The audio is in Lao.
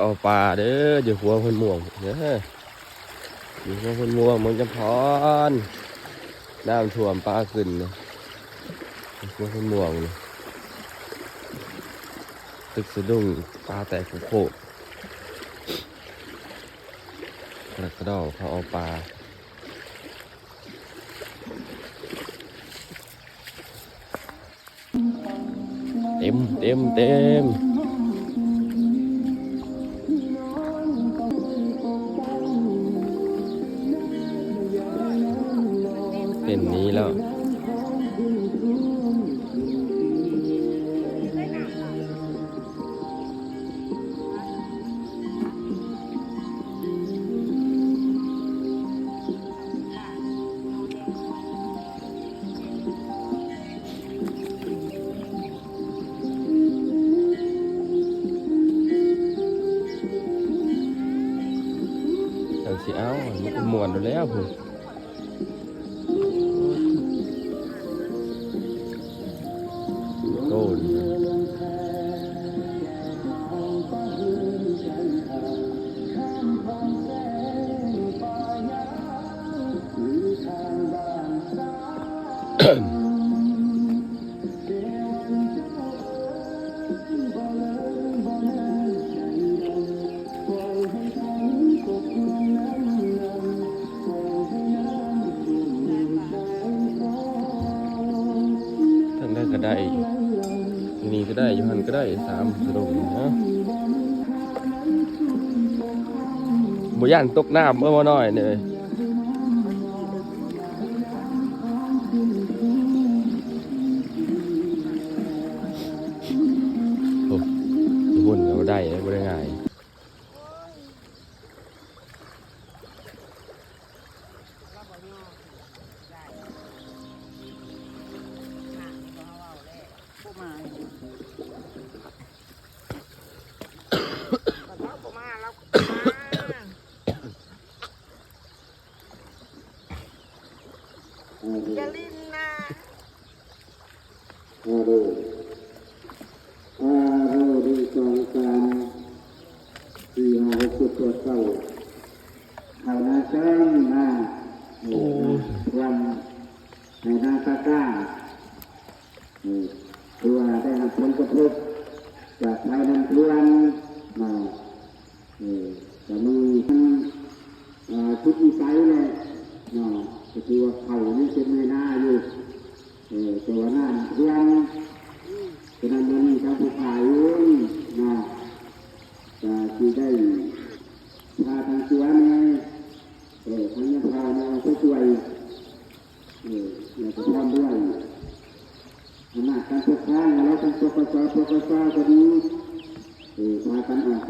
ເອົາປາເດີ ຢູ່ຂົວໂພນມ່ວງເດີ ຢູ່ຂົວໂພນມ່ວງ ເມືອງຈຳພອນ ນ້ຳຖ້ວມປາຂຶ້ນ ຢູ່ຂົວໂພນມ່ວງ ຕຶກສະດຸ້ງ ປາແຕກໂຄກໆ ກະດອກກະດໍ ເຂົາເອົາປາ. ເຕັມ ເຕັມ ເຕັມ ເປັນນີ້ແລ້ວ. ຈັ່ງຊິເອົາ ມັນກະມ່ວນຢູ່ແລ້ວພຸ້ນ. ໂອ້ ທາງໃດກະໄດ້ ນີ້ກະໄດ້ ຢູ່ຫັ້ນກະໄດ້ ສາມສະດົງນີ້ນະ ບໍ່ຢ້ານຕົກນ້ຳເອີ ບໍ່ນ້ອຍເອີຍ. ໂອ້ ຢູ່ພຸ້ນກະບໍ່ໄດ້ ບໍ່ໄດ້ງ່າຍ. ຢ່າຫຼິ້ນນະ. ອາໂລ ອາໂລ ໜຶ່ງ ສອງ ສາມ ສີ່ ຫ້າ ຫົກ ເຈັດ ແປດ ເກົ້າ ເຂົ້ານາຊອງນາ ໂອ້ ເອີ ນາພວມ ໃຫ້ນາຕາກ້າ ເອີ ຖືວ່າໄດ້ຮັບຜົນກະທົບຈາກໄພນ້ຳຖ້ວມເນາະ. ເອີ ກະມີທັງ ເອີ ສຸດວິໄສແຫຼະເນາະ ກະຖືວ່າເຂົ້າຍັງເປັນໄຮ່ນາຢູ່ ເອີ ແຕ່ວ່ານ້ຳຖ້ວມ ສະນັ້ນມື້ນີ້ທາງຜູ້ຂາຍເນາະ ກະຊິໄດ້ພາທາງຕົວແດ່ ເອີ ທາງຍາພາແດ່ເອົາໄປຊ່ວຍ ເອີ ແລ້ວກະພ້ອມດ້ວຍອຳນາດການປົກຄອງ ແລ້ວທັງ ປກສ ປກສ ກະດີ ເອີ ພາກັນອອກໄປ